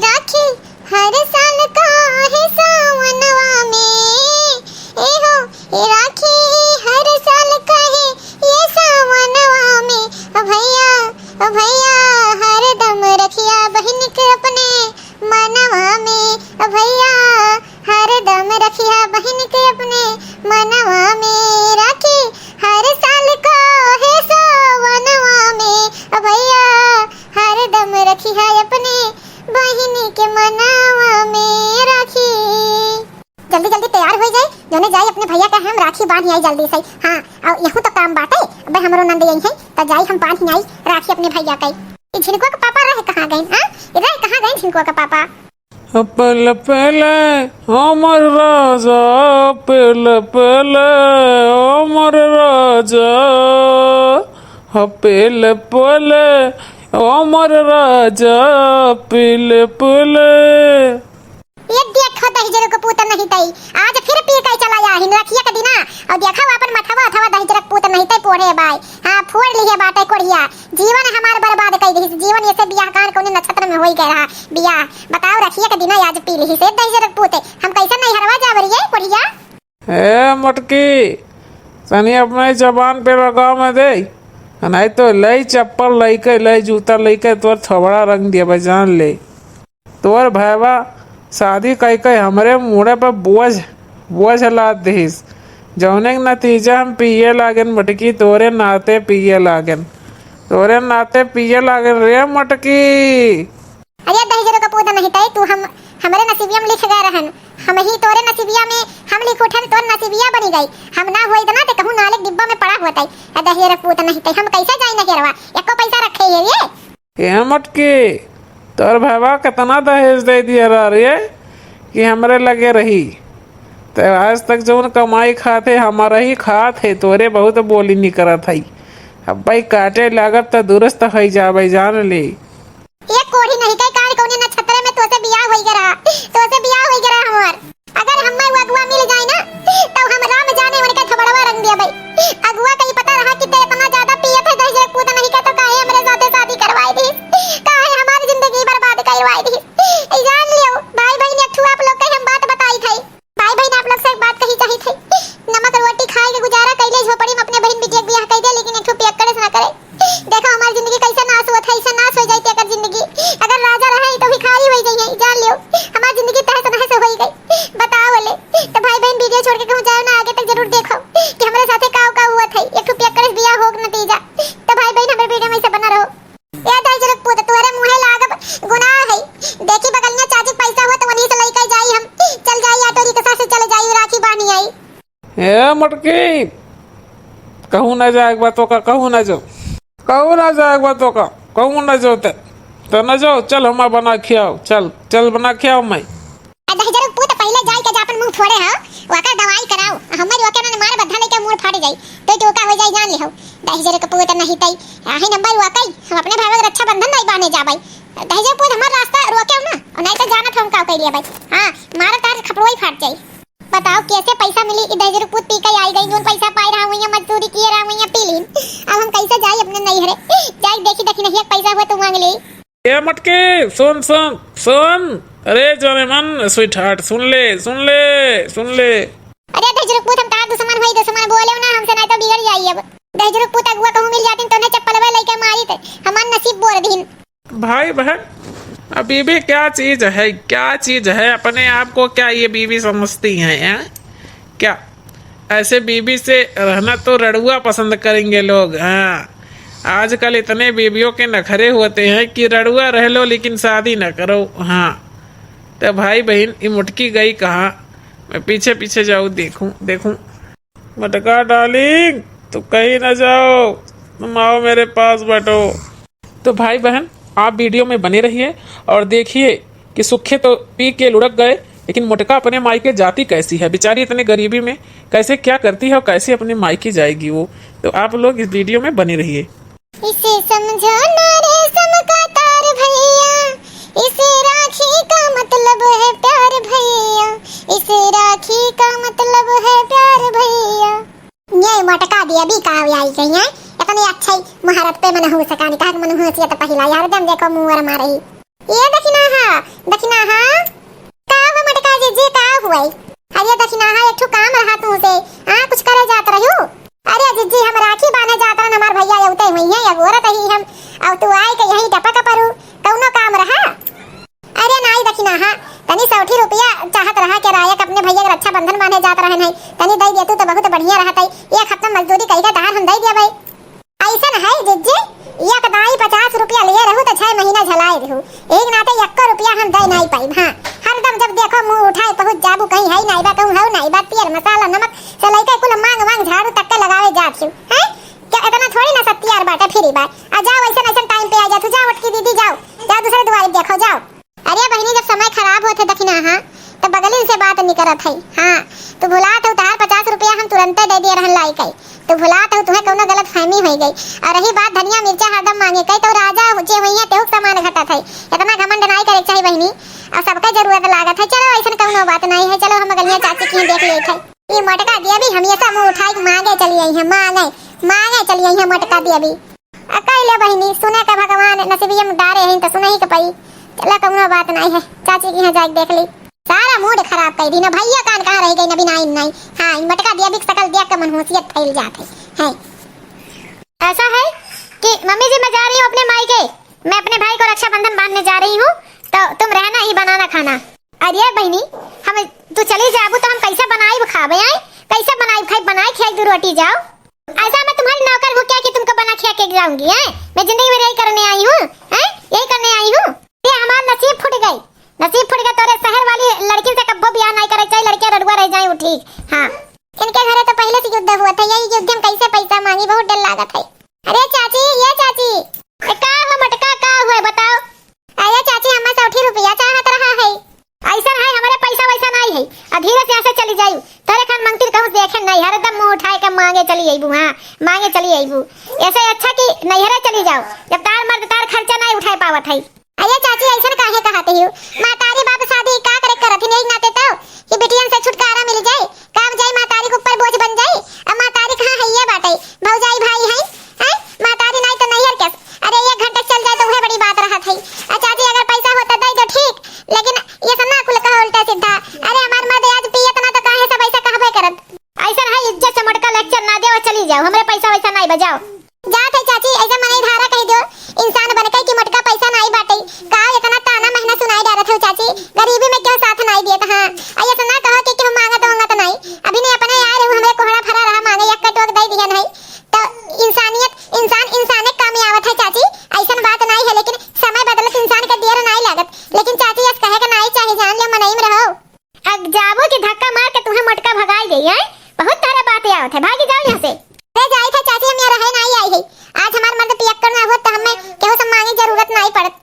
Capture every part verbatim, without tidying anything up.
राखी हर साल काहे सावनवा में, ए हो, ए राखी हर साल काहे ये सावनवा में, ओ भैया, ओ भैया, हरदम रखिया बहिन के अपने मनवा में, ओ भैया, हरदम रखिया बहिन के अपने मनवा में, राखी हर साल काहे सावनवा में, ओ भैया, हरदम रखिया अपने बहिन के मनवा में राखी। जल्दी जल्दी तैयार होइ जाए, जौने जाए अपने भैया का हम राखी बांध आई जल्दी से। हाँ, और यहू तो काम बाटे, अबे हमरो नंद आई है, तो जाई हम बांध आई राखी अपने भैया का। ई झिनकुआ के पापा रहे कहाँ गइन, हाँ? ई रहे कहाँ गइन झिनकुआ के पापा? पहले पहले हमर राजा, पहले पहले हमर राजा, पहले पहले हमर राजा, पहले पहले। ये देखो दहिजरू के पूत नहीं तई, आज फिर पी के चला आहिन रखिया के दिना। और देखो अपन मथवा अथवा दहिजरू के पूत नहीं तई पोड़े बाय। हाँ, फोड़ लिहे बाटे कोढ़िया, जीवन हमार बर्बाद कई दिहिस, जीवन ऐसे बियाह कान कौने नक्षत्र में होई गए रहा बियाह। बताओ रखिया के दिना आज पी लिहिस दहिजरू के पूत, हम कैसे नैहरवा जाब रे कोढ़िया? ए मोटकी, तनी अपने जबान पे लगाम दे, नहीं तो लई चप्पल लइके, लई जूता लइके तोर थोबड़ा रंग दिया भाई, जान ले। तोर भैवा शादी कई कई हमरे मूड़े पर बोझ, बोझ लाद दिहिस। जौने के नतीजा हम पिए लागेन मोटकी, तोरे नाते पिए लागेन, तोरे नाते पिए लागेन रे मोटकी। अरे दहिजरू के पूत नहीं तई, तू हम, हमरे नसीबिया में लिख गए रहन, हम ही तोरे नसीबिया में, हम लिख उठन तोर नसीबिया बनी गई। हम ना होई इतना ते कहूँ नाले के डिब्बा में पड़ा होता है। दहिजरू के पूत नहीं तई, हम कैसे जाई नैहरवा, एको पैसा रखे ये, ये? ए मोटकी, तोर भैवा कितना दहेज दे दिया रहा रे कि हमरे लगे रही। तो आज तक जौन कमाई खात है, हमारा ही खात है, तोरे बहुत बोली निकरत है। अब भाई काटे लागब तो दुरुस्त होइ जाबे, जान ले। ये कोढ़ी नहीं के काल कौने नक्षत्र में तोसे बियाह होई गरा, तोसे बियाह होई गरा हमार। अगर हम्मे वो अगुआ मिल जाए ना, तो हम राम जाने उनके थबड़वा रंग दिया भाई। अगुआ कहीं पता रहा कि ते इतना ज्यादा पियत है, दहिजरू के पूत नहीं के, तो काहे हमरे साथे शादी करवाई दी, काहे हमारी जिंदगी बर्बाद करवाई दी। ई जान लियो भाई बहन, एक ठो आप लोग के हम बात बताई थई। भाई बहन, आप लोग से एक बात कही चाही थई, नमक रोटी खाए के गुजारा कैले झोपड़ी में अपने बहन बिटिया के बियाह कर दे, लेकिन एक ठो पियक्कड़ से ना करे। देखो हमार जिंदगी कैसे नाश होत है, ऐसे नाश हो जाई एकर जिंदगी। अगर राजा रहे तो भिखारी हो जाई है, जान लियो हमार जिंदगी तहस नहस हो गई। बताओ ले, तो भाई बहन वीडियो छोड़ के कहूँ जाओ ना, आगे तक जरूर देखो कि हमरे साथे का का हुआ था। एक ठो पियक्कड़ से बियाह हो नतीजा। तो भाई बहन हमरे वीडियो में ऐसे बना रहो। ए दहिजरू के पूत, तोहरे मुँहे लागब गुनाह है। देखी बगलिया चाची के पैसा हुआ तो वहीं से लेके जाई हम, चल जाई ऑटो रिक्शा से चल जाई, राखी बांधी आई। ए मटकी, कहूँ ना जाए एक बार तो का, कहूँ ना जाओ, कहूँ ना जाए एक बार तो का, कहूँ ना जाओ ते, तो ना जाओ, चल हमार बना खियाओ, चल, चल बना खियाओ मैं। आ दहिजरू के पूत पहिले जाई के जा अपन मुंह फोड़े हो, ओकर दवाई कराओ। हमर ओके ना मार बद्धा लेके मुंह फाड़ जाई, तो तो का हो जाई जान ले हो। दहिजरू के पूत नहीं तई, आही नंबर ओके, हम अपने भाई के रक्षाबंधन नहीं बांधे जाबई। दहिजरू के पूत हमार रास्ता रोके ना, और नहीं तो जानत हम का कैले भाई। हाँ, मार तार खपड़ोई फाट जाई। बताओ कैसे पैसा मिली? ई दहिजरू के पूत पी के आई गई, जोन पैसा पाई रहा हुई मजदूरी किए रहा हुई पी लीन। अब हम कैसे जाई अपने नैहरे? जाई देखी देखी नहीं पैसा हुआ तो मांग ले। ए मटकी, सुन, सुन, सुन। अरे जाने मन, स्वीटहार्ट, सुन ले, सुन ले, सुन ले। अरे दहिजरू के पूत, हम तार दुश्मन होई, दुश्मन बोले ना हमसे, नहीं तो बिगड़ जाई अब। दहिजरू के पूत अगुआ कहूँ मिल जातीन, तो उन्हें चप्पलवे लेके मारी थे, हमार नसीब बोर दीन। भाई बहन, अब बीवी क्या चीज है, क्या चीज है? अपने आप को क्या ये बीवी समझती हैं, हैं? क्या ऐसे बीवी से रहना तो रड़ुआ पसंद करेंगे लोग। हाँ, आजकल इतने बीवियों के नखरे होते हैं कि रड़ुआ रह लो लेकिन शादी ना करो। हाँ, तो भाई बहन, ये मुटकी गई कहाँ? मैं पीछे पीछे जाऊँ, देखूँ, देखूँ। मटका डार्लिंग, तुम कहीं ना जाओ, तुम आओ मेरे पास बैठो। तो भाई बहन, आप वीडियो में बने रहिए और देखिए कि सुखे तो पी के लुढ़क गए, लेकिन मोटका अपने मायके जाती कैसी है, बेचारी इतने गरीबी में कैसे क्या करती है और कैसे अपने मायके जाएगी वो। तो आप लोग इस वीडियो में बने रहिए। इसे समझो ना रेशम का तार भैया, इसे राखी का मतलब है प्यार भैया, इसे राखी का मतलब है प्यार भैया। ये मटका देवी का आई गई है, इतने अच्छे मुहूर्त पे मनहूस कानी, कहा कि मनहूसियत पहिला यार, दम देखो मुंह मारे ही। ये देखी ना, हाँ, हाँ, तनी सौठी रुपया चाहत रहा के रायक अपने भैया के रक्षाबंधन बांधे जात रहन है, तनी दई देतू तो बहुत बढ़िया रहत है। एक हफ्ता मजदूरी कई के तहार हम दई दिया भाई। अइसन है जिज्जी, एक दाई पचास रुपया लिए रहू तो छह महीना झलाए रहू, एक नाते एक्को रुपया हम दे नाई पाइब। हाँ, हरदम जब देखो मुंह उठाए पहुंच जाबू, कहीं है नाई बा, कहूँ हौ नाई बा, तेल मसाला नमक से लइके कुल मांग मांग झाड़ू तक के लगावे जात हूँ, हैं? क्या इतना थोड़ी ना सत्यार बाटे फ्री बाय। आ जाओ, अइसन अइसन टाइम पे आ जात हूँ, जाओ मोटकी दीदी, जाओ, जाओ दूसरे दुआरे देखो, जाओ। अरे बहिनी, जब समय खराब होत है दखिना, हाँ, तो बगलिन से बात निकरत है। हाँ, तू भुलात हौ, तहार पचास रुपया हम तुरंते दे दिए रहन लाई के। तू भुलात हौ, तुहे कौनो गलत फहमी होई गई। और रही बात धनिया मिर्चा हरदम मांगे के, तो राजा जे हुइया तेहू के समान घटत है। इतना घमंड नाई करे के चाही बहिनी, और सबके जरूरत लागत है। चलो, अइसन कौनो बात नाई है, चलो हम अगलिया चाची की देख लेत है। ई मोटका देवी हमेशा मुंह उठाई के मांगे चली आई है, मांगे, मांगे चली आई है मोटका देवी। आ, कह ले बहिनी, सुने का भगवान नसीबिया में डारे हैं तो सुनही के पड़ी। चला, कौनो बात नाई है, चाची के यहाँ जाके देख ली। सारा मूड खराब कर दी ना, भैया कान कहाँ रह गई ना, बिनाई नाई। हाँ, ई मटका दिया भी सकल देख के मनहूसियत फैल जात है, हैं। ऐसा है कि मम्मी जी, मैं जा रही हूँ अपने मायके, मैं अपने भाई को रक्षाबंधन बांधने जा रही हूँ, तो तुम रहना ही बनाना खाना। अरे बहिनी, हम, तू चली जाबू तो हम कैसे बनाई खाबे, आए? कैसे बनाई खाई, बनाई खाई दो रोटी जाओ। ऐसा मैं तुम्हारी नौकर हूँ क्या कि तुमको बना खिया के जाऊंगी, हैं? मैं जिंदगी में यही करने आई हूँ, हैं? यही करने आई हूँ। ये हमार नसीब फूट गई, नसीब फूट गई। तोरे शहर वाली लड़की से कब्बो बियाह नहीं करे चाहिए, लड़कियां रड़ुआ रह जाए, वो ठीक। हाँ, इनके घरे तो पहले से युद्ध हुआ था, यही युद्ध में कैसे पैसा मांगी, बहुत डर लागत है। अरे चाची, ये चाची। ए, का हो मटका, का हुआ बताओ? अरे चाची, हमार सौठी रुपया चाहत रहा है। ऐसा है, हमारे पैसा वैसा नहीं है। आ धीरे से यहाँ से चली जायू। तोरे खान मंगतिर कहूँ देखे नहीं, हरदम मुंह उठाए के मांगे चली अइबू, हाँ, मांगे चली अइबू। ऐसे अच्छा कि नैहरे चली जाओ, जब तार मर्द तार खर्चा नहीं उठाए पावत है। अरे चाची, ऐसन काहे कहत हियो? महतारी बाप शादी का करे करत ही, यही नाते तो कि बिटियन से छुटकारा मिल जाए, काम जाए, महतारी के ऊपर बोझ बन जाए। अब महतारी कहाँ है, ये बाटे, भौजाई भाई है, हैं? महतारी नाई तो नैहर के। अरे, एक घंटा चल जाए तो वह बड़ी बात रहत है। आ चाची, अगर पैसा होता दे तो ठीक, लेकिन ये सब ना कुल कहा उल्टा सीधा। अरे, हमार मर्द आज पियत ना तो काहे सब ऐसा कहबे करत? ऐसा है, इज्जत से मोटका लेक्चर ना दे और चली जाओ, हमरे पैसा वैसा नहीं बजाओ। जात है चाची, ऐसे मनई धारा कह दो, इंसान बन के कि मोटका पैसा नाई बाटे। का इतना ताना महना सुनाई डारत हो चाची? गरीबी में क्यों साथ नाई दियत? हाँ, आ ये ना कहो कि, कि हम मांगत वांगत नाई। अभी नहीं अपने आए रहे, हमरे कोहड़ा भरा रहा, मांगे एक कटोक दे दिया नहीं। तो इंसानियत, इंसान इंसाने काम में आवत है चाची, ऐसन बात नाई है, लेकिन समय बदलत इंसान के देर नाई लागत। लेकिन चाची, यस कहे के नाई चाही, जान ले मनई में रहो। अब जाबो कि धक्का मार के तुम्हें मोटका भगाई दे, हैं? बहुत तारा बात आवत है, भागी जाओ यहाँ से। अरे जाई था चाची, हम यहाँ रहे नाई आई है। आज हमार मर्द पियक्कड़ ना होत तो हमें केहू से मांगे जरूरत नाई पड़त।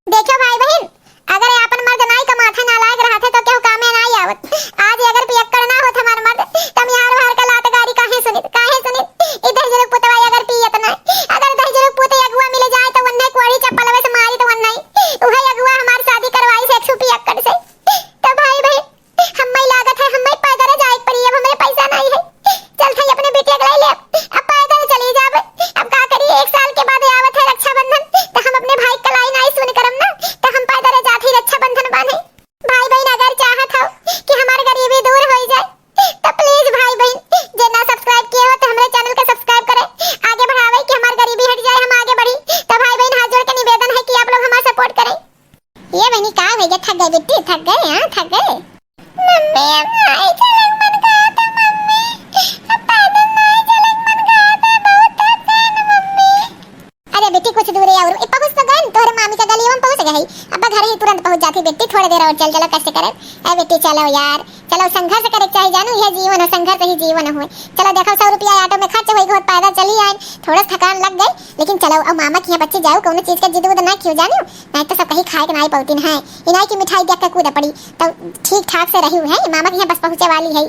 देखो भाई बहन, अगर आपन मर्द नाई कमाथे नालायक रहते तो केहू कामे नाई आवत। आज अगर पियक्कड़ ना होत हमार मर्द, तो हम यार बाहर का लात गारी काहे सुनित, काहे सुनित? ई दहिजरुक पुतवा अगर पियत ना, अगर दहिजरुक पुत अगुआ मिल जाए तो वन्ने कोड़ी चप्पलवे से मारी तो वन्ने। उहे अगुआ हमार शादी करवाई से एक सौ पियक्कड़ से। तो भाई बहन, हम्मे लागत है, हम्मे पैदल जाए के पड़ी, अब हमरे पैसा नाई है। चल थाई अपने बिटिया के लाई ले, अब पैदल चली जाबे। अब का करी, एक साल के बाद आवत है रक्षाबंधन, तो हम अपने भाई के लाई नाई सुन करम ना, तो हम पैदल जात ही रक्षाबंधन बांधे। भाई बहन अगर चाहत हो कि हमार गरीबी दूर हो जाए, तो please भाई बहन, जे ना subscribe किए हो तो हमरे channel के subscribe करें, आगे बढ़ावे कि हमार गरीबी हट जाए, हम आगे बढ़ी। तो भाई बहन हाथ जोड़ के निवेदन है कि आप लोग हमार support करें। ये बहनी का हो गया, थक गए बिट्टी, थक गए, हाँ थक गए। मम्मी, अब नाई चलक मन कहत है, मम्मी। अब पैदल नाई चलक मन कहत है, बहुत थक गए न, मम्मी। अरे बेटी, कुछ दूर है और, ए, पहुँच तो गए न, तोहरे मामी के गली में पहुँच गए है। अब घर ही तुरंत पहुँच जाती बेटी, थोड़े देर और चल, चलो कष्ट करे। ए बेटी, चलो यार, चलो, संघर्ष करे के चाही जानू, यह जीवन है, संघर्ष ही जीवन है। चलो देखो, सौ रुपया auto में खर्च होई, बहुत पैदल चली आए, थोड़ा सा थकान लग गई, लेकिन चलो, अब मामा के यहाँ बच्ची जाऊ, कौनो चीज के जिद उद ना क्यों जानू, नहीं तो सब कहीं खाए के नाई पौतीन है, इनाई की मिठाई देख के कूद पड़ी, तो ठीक ठाक से रही है, मामा के यहाँ बस पहुँचे वाली है।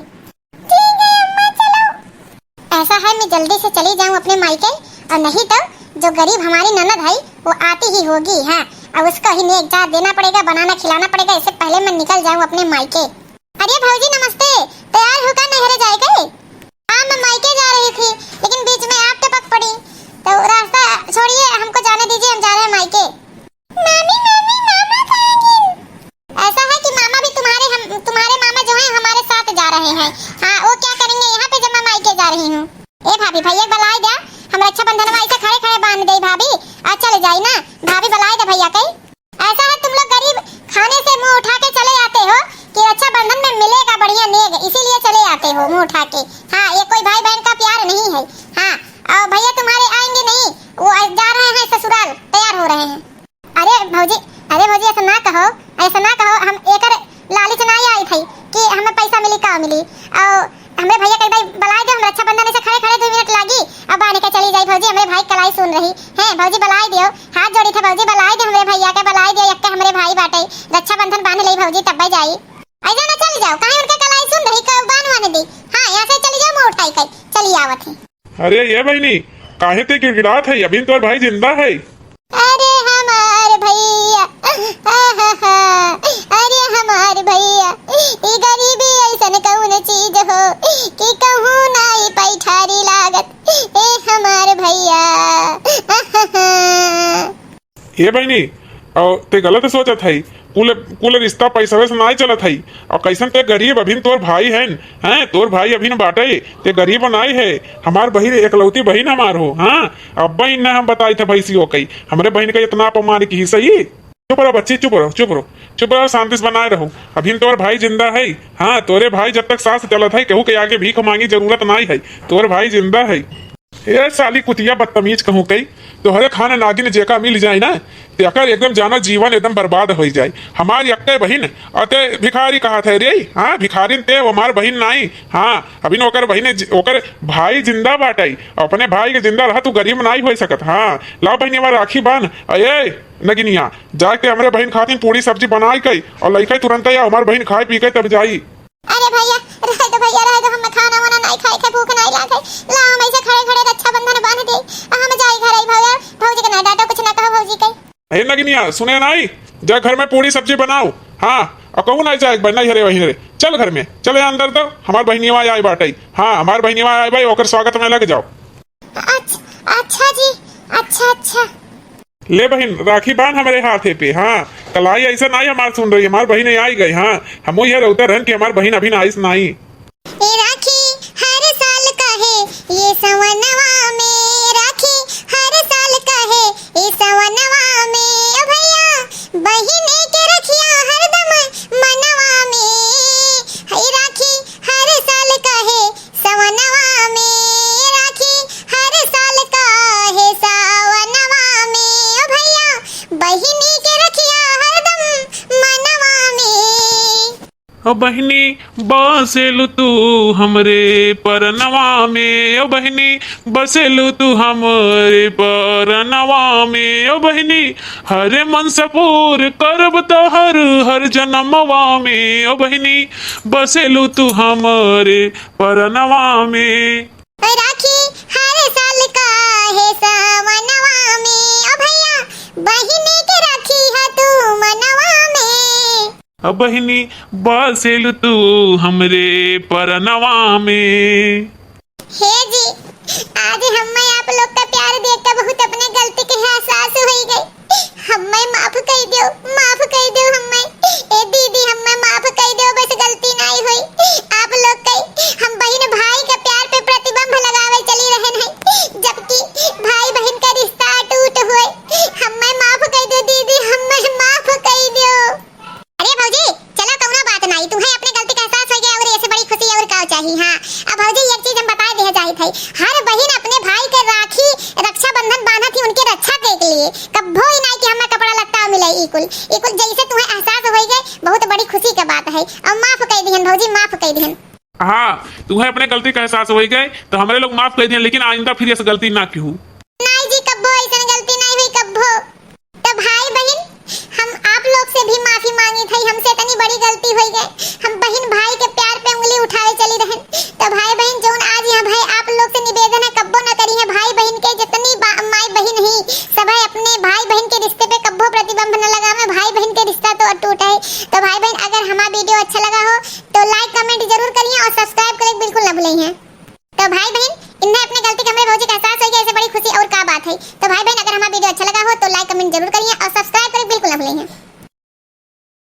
ठीक है अम्मा, चलो। ऐसा है, मैं जल्दी से चली जाऊँ अपने मायके, और नहीं तो जो गरीब हमारी ननद है, वो आती ही होगी, हाँ, अब उसको ही नेक चार देना पड़ेगा, बनाना खिलाना पड़ेगा, इससे पहले मैं निकल जाऊँ अपने मायके। अरे भौजी नमस्ते, तैयार हो का नैहरे जाए के? हाँ, मैं मायके जा रही थी, लेकिन बीच में आप टपक पड़ी, तो रास्ता छोड़िए, हमको जाने दीजिए, हम जा रहे हैं मायके। मामी, मामी, मामा कहाँ गिन? ऐसा है कि मामा भी तुम्हारे, हम, तुम्हारे मामा जो हैं हमारे साथ जा रहे हैं। हाँ, वो क्या करेंगे यहाँ पे जब मैं मायके जा रही हूँ? ए भाभी, भैया के बुलाए द्या, हम रक्षाबंधन में ऐसे खड़े खड़े बांध दे भाभी, आ चले जाई ना, भाभी बुलाए दे भैया के। ऐसा है तुम लोग गरीब खाने से मुंह उठा के चल ऐसा ना कहो, हम एकर लालच ना आई थई कि हमें पैसा मिली, का मिली। और हमरे भैया के एक बार बलाई दे, हम रक्षाबंधन ऐसे खड़े खड़े दो मिनट लागी, अब बांध के चली जाई भौजी, हमरे भाई कलाई सुन रही है। भौजी बलाई दियो, हाथ जोड़ी थे भौजी, बलाई दे हमरे भैया के, बलाई दियो, यक्के हमरे भाई बाटे, रक्षाबंधन बांध ले भौजी, तब्बे जाई। ऐसा ना चल जाओ, काहे उनके कलाई सुन रही, कब बांध वाने दी। हाँ, यहाँ से चली जाओ, मोड़ टाई के चली आवत है। अरे ये बहिनी, काहे ते गिड़गिड़ात है? अभी तोर भाई जिंदा है। अरे हमार भैया, आहाहा, अरे हमार भैया, ई गरीबी ऐसन कौन चीज हो कि कहूँ नाई पैठारी लागत, ए हमार भैया, आहाहा। ए बहिनी, अउ ते गलत सोचत हई। कुल, कुल रिश्ता पैसवे से नाई चलत हई। अउ कैसन ते गरीब, अभिन तोर भाई हन, हैं? तोर भाई अभिन बाटे, ते गरीब नाई है। हमार बहिन, एकलौती बहिन हमार हो, हाँ? अब्बा इन्हें हम बताई थे भैंसी हो कई, हमरे बहिन का इतना अपमान की सही। चुप रहो बच्ची, चुप रहो, चुप रहो, चुप रहो, शांति से बनाए रहो। अभिन तोर भाई जिंदा है, हाँ? तोरे भाई जब तक सांस चलत है, केहू के आगे भीख मांगी जरूरत नाई है। तोर भाई जिंदा है। ए साली कुतिया बदतमीज कहूँ कई, तोहरे खान नागिन जेका मिल जाए ना, तेकर एकदम जाना जीवन एकदम बर्बाद होइ जाए। हमार यक्के बहिन, अते भिखारी कहत है रे, हाँ, भिखारिन ते, वो हमार बहिन नाई, हाँ, अभी न ओकर बहिन, ओकर भाई जिंदा बाटई, अपने भाई के जिंदा रहा तू गरीब नाई होइ सकत, हाँ, लाओ बहिन हमार राखी बांध, अये नगिनिया, जाके हमरे बहिन खातिर पूड़ी सब्जी बनाई कई और लइका तुरंत या हमार बहिन खाए पी के तब जाई। अरे भैया, रहे दो भैया, रहे दो, हमें खाना वाना नाई खाए के, भूख नाई लागे। ला, हम ऐसे खड़े खड़े रक्षाबंधन बांध दे, आ हम जाई घर आई भैया, भौजी के ना डांटो, कुछ ना कहो भौजी के। ए नगिनिया, सुने नाई, जा घर में पूड़ी सब्जी बनाओ, हाँ, और कहूँ नाई जाए एक बार, नहीं हरे वहीं रे, चल घर में, चले अंदर तो, हमार बहिनिया आई बाटई, हाँ, हमार बहिनिया आई बाई, ओकर स्वागत में लग जाओ। अच्छ-, अच्छा जी, अच्छा, अच्छा। ले बहिन, राखी बांध हमरे हाथे पे, हाँ, कलाई ऐसा नाई हमार सुन रही, हमार बहिन आई गई, हाँ, हमो ये रउते रहन कि हमार बहिन अभी ना आइस नाई। ए राखी हर साल काहे ये सवनवा में, राखी हर साल काहे ये सवनवा में, ओ भैया, बहिने के रखिया हरदम मनवा में, हे राखी हर साल काहे सवनवा में, राखी हर साल काहे सवनवा में, ओ भैया, बहिनी के रखिया हरदम मनवा में। ओ बहिनी, बसेलु तू हमरे परनवा में, ओ बहिनी, बसेलु तू हमरे परनवा में, ओ बहिनी, हरे मनसा पूर करब तोहर हर जनमवा में, ओ बहिनी, बसेलु तू हमरे परनवा में। राखी हर साल काहे सवनवा में, ओ भैया, बहिनी के राखी ह तू मनवा में। ओ बहिनी, बसेलु तू हमरे परनवा में। हे जी, आज हम्मे आप लोग का प्यार देख के बहुत अपने गलती के एहसास होई गई। हम्मे माफ कई दियो, माफ कई दियो हम्मे। ए दीदी, हम्मे माफ कई दियो, बस गलती नाई होई। आप लोग कई, हम बहिन भाई के प्यार पे प्रतिबंध लगावे चली रहन है, जबकि भाई बहिन का रिश्ता अटूट होए। हम्मे माफ कई दियो दीदी, हम्मे माफ कई दियो। अरे भौजी, चला कौनो बात नाई, तुम्हें अपने गलती का एहसास हो गया और ऐसे बड़ी खुशी और का चाही। हाँ, अब भौजी एक चीज हम बता दे चाहत है, हर बहिन अपने भाई के राखी रक्षाबंधन बांधत ही उनके रक्षा के लिए, कब्बो ही नाई कि हमें कपड़ा लत्ता मिले। ई कुल, ई कुल जैसे तुम्हें एहसास हो गए, बहुत बड़ी खुशी के बात है। और माफ कई दिहन भौजी, माफ कई दिहन। हाँ, तुम्हें अपने गलती का एहसास हो गए तो हमरे लोग माफ कई दिहन, लेकिन आइंदा फिर ऐसे गलती ना किहू। नाई जी, कब्बो ऐसन गलती नाई हुई, कब्बो। तो भाई बहिन, हम आप लोग से भी माफी मांगी थई, हमसे इतनी बड़ी गलती होई गए, हम बहिन भाई के प्यार पे उंगली उठावे चली रहन। तो भाई बहिन, जौन आज यहाँ भाई आप लोग से निवेदन है, कब्बो न करी है भाई बहिन के, जितनी बा-, माई बहिन ही सब है, अपने भाई बहिन के रिश्ते पे कब्बो प्रतिबंध न लगावे। भाई बहिन के रिश्ता तो अटूट है। तो भाई बहिन, अगर हमारा वीडियो अच्छा लगा हो तो like comment जरूर करिए और subscribe करें बिल्कुल न भूलें हैं। तो भाई बहिन, इन्हें अपने गलती के हमरे भौजी का एहसास हो गया, ऐसे बड़ी खुशी और का बात है।